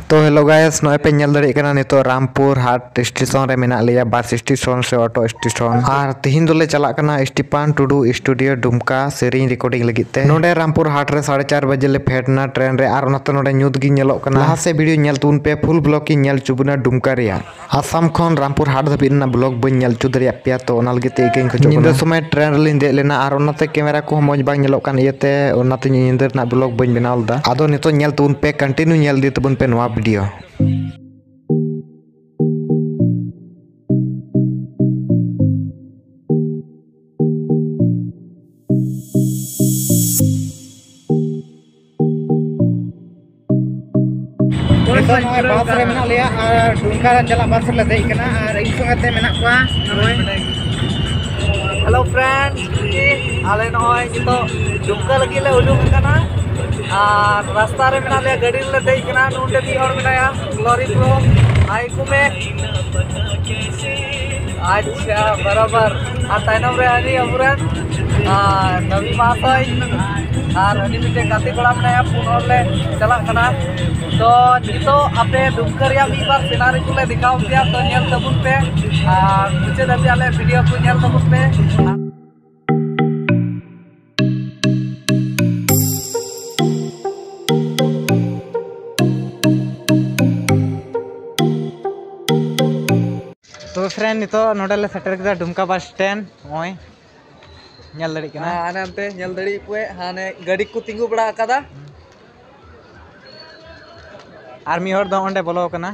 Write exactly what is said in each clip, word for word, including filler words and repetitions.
ᱛᱚ hello guys, ᱱᱚᱜᱼᱚᱭ ᱯᱮ ᱧᱮᱞ ᱫᱟᱲᱮᱭᱟᱜ ᱠᱟᱱᱟ, ᱱᱤᱛᱚᱜ ᱨᱟᱢᱯᱩᱨ ᱦᱟᱴ ᱥᱴᱮᱥᱚᱱ ᱨᱮ ᱢᱮᱱᱟᱜ ᱞᱮᱭᱟ, ᱵᱟᱥ ᱥᱴᱮᱥᱚᱱ ᱥᱮ ᱚᱴᱳ ᱥᱴᱮᱥᱚᱱ᱾ ᱟᱨ ᱛᱤᱦᱤᱧ ᱫᱚᱞᱮ ᱪᱟᱞᱟᱜ ᱠᱟᱱᱟ ᱥᱴᱤᱯᱟᱱ ᱴᱩᱰᱩ ᱥᱴᱩᱰᱤᱭᱳ ᱰᱩᱢᱠᱟ ᱥᱮᱨᱮᱧ ᱨᱮᱠᱚᱨᱰᱤᱝ ᱞᱟᱹᱜᱤᱫ ᱛᱮ᱾ ᱱᱚᱰᱮ ᱨᱟᱢᱯᱩᱨ ᱦᱟᱴ ᱨᱮ ᱥᱟᱲᱮ ᱪᱟᱨ ᱵᱟᱡᱮ ᱞᱮ ᱯᱷᱮᱰ ᱮᱱᱟ ᱴᱨᱮᱱ ᱨᱮ, ᱟᱨ ᱚᱱᱟᱛᱮ ᱱᱚᱰᱮ ᱧᱩᱛ ᱜᱮ ᱧᱮᱞᱚᱜ ᱠᱟᱱᱟ᱾ ᱞᱟᱦᱟ ᱥᱮᱫ ᱵᱷᱤᱰᱤᱭᱳ ᱧᱮᱞ ᱛᱟᱵᱚᱱ ᱯᱮ, ᱯᱷᱩᱞ ᱵᱞᱚᱜ ᱤᱧ ᱧᱮᱞ ᱦᱚᱪᱚ ᱵᱚᱱᱟ ᱰᱩᱢᱠᱟ ᱨᱮᱭᱟᱜ᱾ ᱟᱥᱟᱢ ᱠᱷᱚᱱ ᱨᱟᱢᱯᱩᱨ ᱦᱟᱴ ᱫᱷᱟᱹᱵᱤᱡ ᱨᱮᱱᱟᱜ ᱵᱞᱚᱜ ᱵᱟᱹᱧ ᱧᱮᱞ ᱦᱚᱪᱚ ᱫᱟᱲᱮᱭᱟᱜ ᱯᱮᱭᱟ, ᱛᱚ ᱚᱱᱟ ᱞᱟᱹᱜᱤᱫ ᱛᱮ ᱤᱠᱟᱹᱧ ᱠᱷᱚᱡᱚᱜ ᱠᱟᱱᱟ᱾ ᱧᱤᱫᱟᱹ ᱥᱚᱢᱚᱭ ᱴᱨᱮᱱ ᱨᱮᱞᱤᱧ ᱫᱮᱡ ᱞᱮᱱᱟ, ᱟᱨ ᱚᱱᱟᱛᱮ ᱠᱮᱢᱮᱨᱟ ᱠᱚᱦᱚᱸ ᱢᱚᱡᱽ ᱵᱟᱝ ᱧᱮᱞᱚᱜ ᱠᱟᱱ ᱤᱭᱟᱹᱛᱮ ᱚᱱᱟᱛᱮ ᱧᱤᱫᱟᱹ ᱨᱮᱱᱟᱜ ᱵᱞᱚᱜ ᱵᱟᱹᱧ ᱵᱮᱱᱟᱣ ᱞᱮᱫᱟ᱾ ᱟᱫᱚ ᱱᱤᱛᱚᱜ ᱧᱮᱞ ᱛᱟᱵᱚᱱ ᱯᱮ, ᱠᱚᱱᱴᱤᱱᱤᱭᱩ ᱧᱮᱞ ᱤᱫᱤ ᱛᱟᱵᱚᱱ ᱯᱮ ᱱᱚᱣᱟ ᱵᱷᱤᱰᱤᱭᱳ᱾ ᱱᱤᱛᱚᱜ ᱱᱚᱜᱼᱚᱭ ᱵᱟᱥ ᱨᱮ ᱢᱮᱱᱟᱜ ᱞᱮᱭᱟ ᱟᱨ ᱰᱩᱢᱠᱟ ᱪᱟᱞᱟᱜ ᱵᱟᱥ ᱨᱮᱞᱮ ᱫᱮᱡ ᱠᱟᱱᱟ ᱟᱨ ᱤᱧ ᱥᱚᱸᱜᱮ ᱛᱮ ᱢᱮᱱᱟᱜ ᱠᱚᱣᱟ ᱱᱚᱜᱼᱚᱭ᱾ Hello friend, ᱟᱞᱮ ᱱᱚᱜᱼᱚᱭ ᱱᱤᱛᱚᱜ ᱰᱩᱢᱠᱟ ᱞᱟᱹᱜᱤᱫ ᱞᱮ ᱩᱰᱩᱠ ᱟᱠᱟᱱᱟ ᱟᱨ ᱨᱟᱥᱛᱟ ᱨᱮ ᱢᱮᱱᱟᱜ ᱞᱮᱭᱟ, ᱜᱟᱹᱰᱤ ᱨᱮᱞᱮ ᱫᱮᱡ ᱠᱟᱱᱟ᱾ ᱱᱚᱰᱮ ᱢᱤᱫ ᱦᱚᱲ ᱢᱮᱱᱟᱭᱟ, Glory Bro, hi ᱠᱚ ᱢᱮ᱾ ᱟᱪᱪᱷᱟ, ᱵᱟᱨᱟᱵᱟᱨ᱾ ᱟᱨ ᱛᱟᱭᱱᱚᱢ ᱨᱮ ᱦᱟᱹᱱᱤ ᱟᱵᱚᱨᱮᱱ, ᱟᱨ ᱱᱚᱵᱤ ᱢᱟᱦᱟᱥᱚᱭ, ᱟᱨ ᱦᱟᱹᱱᱤ ᱢᱤᱫᱴᱮᱱ ᱜᱟᱛᱮ ᱠᱚᱲᱟ ᱢᱮᱱᱟᱭᱟ, ᱯᱩᱱ ᱦᱚᱲ ᱞᱮ ᱪᱟᱞᱟᱜ ᱠᱟᱱᱟ᱾ ᱛᱚ ᱱᱤᱛᱚᱜ ᱟᱯᱮ ᱰᱩᱢᱠᱟ ᱨᱮᱭᱟᱜ ᱢᱤᱫ ᱵᱟᱨ scenery ᱠᱚᱞᱮ ᱫᱮᱠᱷᱟᱣ ᱯᱮᱭᱟ, ᱛᱚ ᱧᱮᱞ ᱛᱟᱵᱚᱱ ᱯᱮ ᱟᱨ ᱢᱩᱪᱟᱹᱫ ᱫᱷᱟᱹᱵᱤᱡ ᱟᱞᱮ ᱵᱷᱤᱰᱤᱭᱳ ᱠᱚ ᱧᱮᱞ ᱛᱟᱵᱚᱱ ᱯᱮ᱾ ᱛᱚ friend, ᱱᱤᱛᱚᱜ ᱱᱚᱰᱮ ᱞᱮ ᱥᱮᱴᱮᱨ ᱠᱮᱫᱟ ᱰᱩᱢᱠᱟ ᱵᱟᱥ ᱥᱴᱮᱱᱰ᱾ ᱱᱚᱜᱼᱚᱭ ᱧᱮᱞ ᱫᱟᱲᱮᱭᱟᱜ ᱠᱟᱱᱟ᱾ ᱦᱮᱸ, ᱦᱟᱱᱮ ᱦᱟᱱᱛᱮ ᱧᱮᱞ ᱫᱟᱲᱮᱭᱟᱜ ᱯᱮ, ᱦᱟᱱᱮ ᱜᱟᱹᱰᱤ ᱠᱚ ᱛᱤᱸᱜᱩ ᱵᱟᱲᱟ ᱟᱠᱟᱫᱟ᱾ ᱟᱨ ᱢᱤᱫ ᱦᱚᱲ ᱫᱚ ᱚᱸᱰᱮ ᱵᱚᱞᱚ ᱟᱠᱟᱱᱟ᱾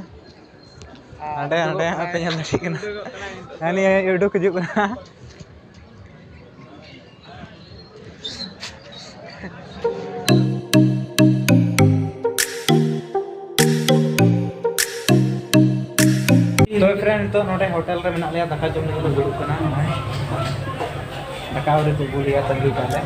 ᱟᱨ ᱦᱟᱸᱰᱮ, ᱦᱟᱸᱰᱮ, ᱩᱰᱩᱠᱚᱜ ᱦᱟᱸᱰᱮ ᱠᱟᱱᱟᱭ᱾ ᱧᱮᱞ ᱫᱟᱲᱮᱭᱟᱜ ᱠᱟᱱᱟ᱾ ᱦᱟᱹᱱᱤ ᱩᱰᱩᱠ ᱦᱤᱡᱩᱜ ᱠᱟᱱᱟ᱾ ᱛᱚᱵᱮ friend, ᱱᱤᱛᱚᱜ ᱱᱚᱰᱮ ᱦᱳᱴᱮᱞ ᱨᱮ ᱢᱮᱱᱟᱜ ᱞᱮᱭᱟ, ᱫᱟᱠᱟ ᱡᱚᱢ ᱞᱟᱹᱜᱤᱫ ᱞᱮ ᱫᱩᱲᱩᱵ ᱠᱟᱱᱟ᱾ ᱫᱟᱠᱟ ᱟᱹᱣᱨᱤ ᱠᱚ ᱟᱹᱜᱩ ᱞᱮᱭᱟ, ᱛᱟᱺᱜᱤ ᱠᱟᱜ ᱞᱮ᱾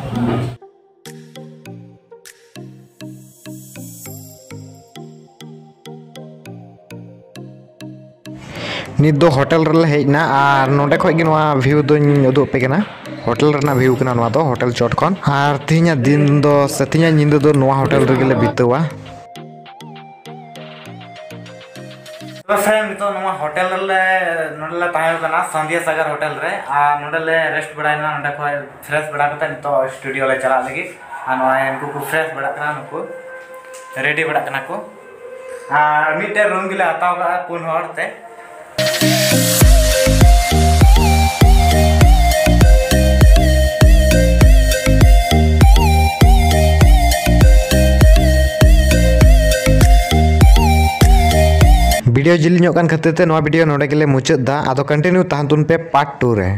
ᱱᱤᱛ ᱫᱚ ᱦᱳᱴᱮᱞ ᱨᱮᱞᱮ ᱦᱮᱡ ᱮᱱᱟ ᱟᱨ ᱱᱚᱰᱮ ᱠᱷᱚᱡ ᱜᱮ ᱱᱚᱣᱟ view ᱫᱚᱧ ᱩᱫᱩᱜ ᱟᱯᱮ ᱠᱟᱱᱟ᱾ ᱦᱳᱴᱮᱞ ᱨᱮᱱᱟᱜ view ᱠᱟᱱᱟ ᱱᱚᱣᱟ ᱫᱚ, ᱦᱳᱴᱮᱞ ᱪᱚᱴ ᱠᱷᱚᱱ᱾ ᱟᱨ ᱛᱮᱦᱮᱧᱟᱜ ᱫᱤᱱ ᱫᱚ ᱥᱮ ᱛᱮᱦᱮᱧᱟᱜ ᱧᱤᱫᱟᱹ ᱫᱚ ᱱᱚᱣᱟ ᱦᱳᱴᱮᱞ ᱨᱮᱜᱮ ᱞᱮ ᱵᱤᱛᱟᱹᱣᱟ᱾ ᱛᱚ friend, ᱱᱤᱛᱚᱜ ᱱᱚᱣᱟ ᱦᱳᱴᱮᱞ ᱨᱮᱞᱮ, ᱱᱚᱰᱮ ᱞᱮ ᱛᱟᱦᱮᱸ ᱠᱟᱱᱟ ᱥᱟᱱᱫᱷᱤᱭᱟ ᱥᱟᱜᱟᱨ ᱦᱳᱴᱮᱞ ᱨᱮ, ᱟᱨ ᱱᱚᱰᱮ ᱞᱮ ᱨᱮᱥᱴ ᱵᱟᱲᱟᱭᱮᱱᱟ᱾ ᱱᱚᱰᱮ ᱠᱷᱚᱱ ᱯᱷᱨᱮᱥ ᱵᱟᱲᱟ ᱠᱟᱛᱮ ᱱᱤᱛᱚᱜ ᱥᱴᱩᱰᱤᱭᱳ ᱞᱮ ᱪᱟᱞᱟᱜ ᱞᱟᱹᱜᱤᱫ᱾ ᱟᱨ ᱱᱚᱜᱼᱚᱭ ᱩᱱᱠᱩ ᱠᱚ ᱯᱷᱨᱮᱥ ᱵᱟᱲᱟᱜ ᱠᱟᱱᱟ, ᱱᱩᱠᱩ ᱨᱮᱰᱤ ᱵᱟᱲᱟᱜ ᱠᱟᱱᱟ ᱠᱚ᱾ ᱟᱨ ᱢᱤᱫᱴᱮᱱ ᱨᱩᱢ ᱜᱮᱞᱮ ᱦᱟᱛᱟᱣ ᱠᱟᱜᱼᱟ ᱯᱩᱱ ᱦᱚᱲ ᱛᱮ᱾ ᱵᱷᱤᱰᱤᱭᱳ ᱡᱤᱞᱤᱧᱚᱜ ᱠᱟᱱ ᱠᱷᱟᱹᱛᱤᱨ ᱛᱮ ᱱᱚᱣᱟ ᱵᱷᱤᱰᱤᱭᱳ ᱱᱚᱰᱮ ᱜᱮᱞᱮ ᱢᱩᱪᱟᱹᱫ ᱫᱟ᱾ ᱟᱫᱚ ᱠᱚᱱᱴᱤᱱᱤᱭᱩ ᱛᱟᱦᱮᱱ ᱛᱟᱵᱚᱱ ᱯᱮ ᱯᱟᱨᱴ ᱴᱩ ᱨᱮ᱾